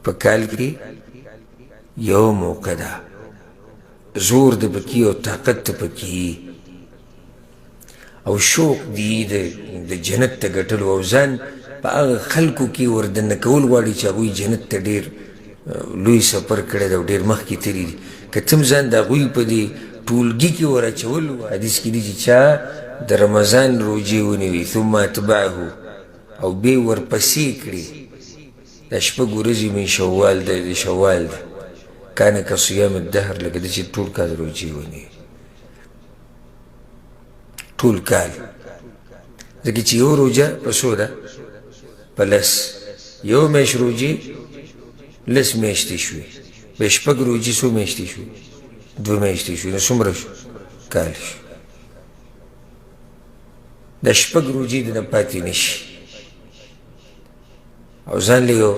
په کال کې یو موقع ده، زور د پکې او طاقت ته پکې او شوق دی د جنت ته ګټلو، او ځان په هغه خلکو کې وردننه کول غواړي چې هغوی جنت ته ډېر لوی سفر کړی دی او ډېر مخکې تللي دي. که ته هم ځان د هغوی په دې ټولګي کې ور اچول، حدیث کې دي چې چا د رمضان روژې ونیوي ثم اتبعه او بیا یې ورپسې کړې، دا شپږ ورځې من شوال دی، د شوال دی، کان کصیام الدهر، لکه د چې ټول کال روژې ونیوي، ټول کال. ځکه چې یو روژه په څو ده؟ په لس. یو میاشت روژې لس میاشتې شوې، بیا شپږ روژې څو میاشتې شوې؟ دوه میاشتې شوې، نو څومره شو؟ کال شو. دا شپږ روژې د نه پاتې نه شي. او ځان له یو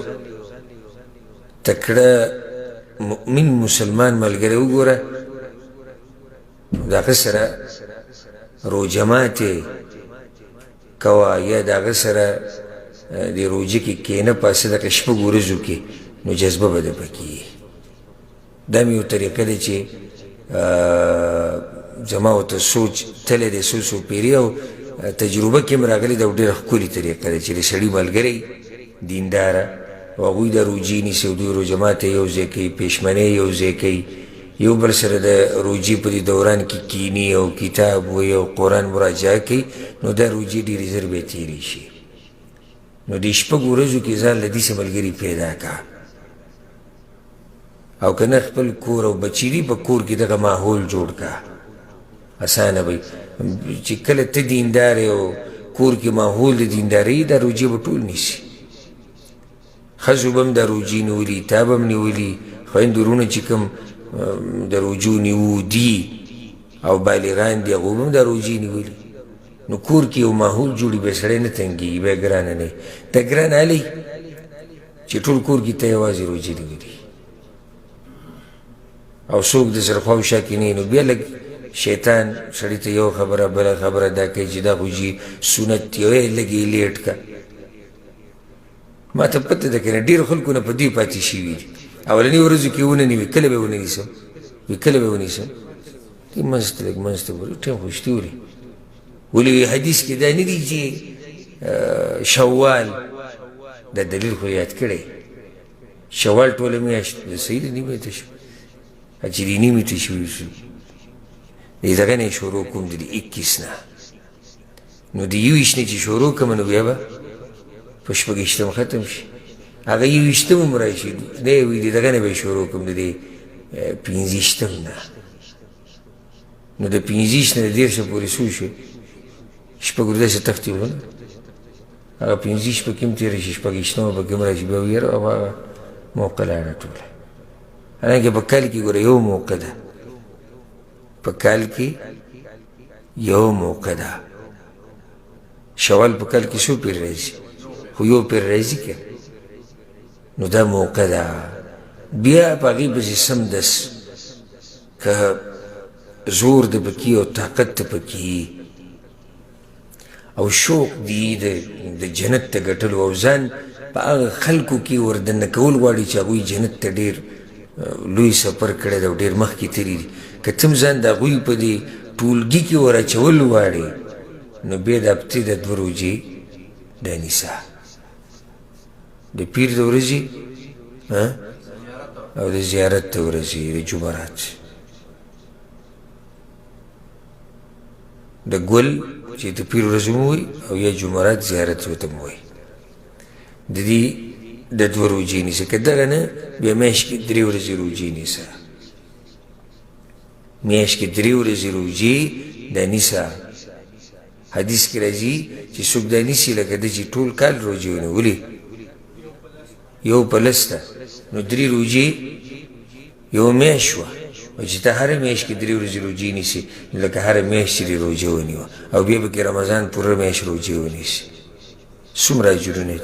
تکړه مؤمن مسلمان ملګری وګوره، د هغه سره روژه ماتې کوه، یا د هغه سره د روژې کې کښېنه په صدقه شپږ ورځو کې، نو جذبه به د پکې. دا مې یو طریقه ده چې زما ورته سوچ تللی دی څو څو پېرې، او تجربه کې هم راغلې ده، او ډېره ښکلې طریقه ده چې د سړي ملګری دینداره او هغوی د روژې نیسي او دوی روژه ماته یو ځای کوي، پېشمنۍ یو ځای کوي، یو بل سره د روژې په دې دوران کې کیني او کتاب وایي او قرآن مراجعه کوي، نو دا روژې ډېرې زر به تېرې شي. نو دې شپږ ورځو کې ځان له داسې ملګري پیدا کا، او که نه خپل کور او بچی دي په کور کې دغه ماحول جوړ کا، اسانه به چې کله ته دیندار او کور کې ماحول د دیندارۍ، دا روژې به ټول نیسي. ښځو به هم دا روژې نیولي، تا به هم نیولي، خویندو وروڼه چې کوم د روژو نیو دي او بالغان دي، هغو به هم دا روژې نیولي. نو کور کې یو ماحول جوړي، بیا سړی نه تنګېږي، بیا ګرانه نه وي. دا ګرانه هلی چې ټول کور کې ته یوازې روژې نیولي او څوک د سره خوا شا کې نه، نو بیا لږ شیطان سړي ته یو خبره بله خبره دا کوي چې دا خو جي سنت دی، لږ یې لیټ که. ما ته پته ده که نه، ډېرو خلکو نه په دې پاتې شوي دي. اولني ورځو کې ونه نیوي، کله به یې ونه نیسم، وي کله به یې ونیسم، دې منځ ته لږ منځ ته ګوري، ټایم خو شته. ولې ولې وي حدیث کې دا نه دي چې شوال، دا دلیل خو یاد کړی، شوال ټوله میاشت د صحیح ده، نیمې ته شو، چې دې نیمې ته شوي شو، دې دغه نه یې شروع کوم، د دې 21 نه، نو د 21 نه چې شروع کړم، نو بیا به په 26 ختم شي. هغه 21 هم راشي، نه یې وي، د دغه نه به یې شروع کړم، د دې 25 نه، نو د 25 نه د 30 پورې څو شوې؟ شپږ ورځې داسې تښتي وو، هغه 25 پکې هم تېره شي، 26 پکې هم راشي، بیا ویره او هغه موقع لاړه ټوله. حالانکه په کال کې ګوره یو موقع ده، په کال کې یو موقع ده. شوال په کال کې څو پیر راځي؟ خو یو پیر راځي که نو دا موقع ده. بیا په هغې پسې سمدس که زور د پکې او طاقت ته پکې او شوق دی د جنت ته ګټلو، او ځان په هغه خلکو کې وردننه کول غواړي چې هغوی جنت ته ډېر لوی سفر کړی دی او ډېر مخکې تللي دي. که ته هم ځان د هغوی په دې ټولګي کې ور اچول غواړې، نو بیا د هفتې د دوه روژې دا نیسه، د پیر د ورځې او د زیارت د ورځې، د جمعرات، د ګل چې د پیر ورځ هم وایي او یا جمعرات زیارت ورته هم وایي، د دې د دوه روژې نیسه. که دغه نه، بیا میاشت کې درې ورځې روژې نیسه، میاشت کې درې ورځې روژې دا نیسه. حدیث کې راځي چې څوک دا نیسي لکه ده چې ټول کال روژې ونیولې، یو په لس ده، نو درې روژې یو میاشت شوه، او چې ته هره میاشت کې درې ورځې روژې نیسې، نو لکه هره میاشت چې دې روژه ونیوه، او بیا پکې رمضان پوره میاشت روژې ونیسي، څومره اجرونه.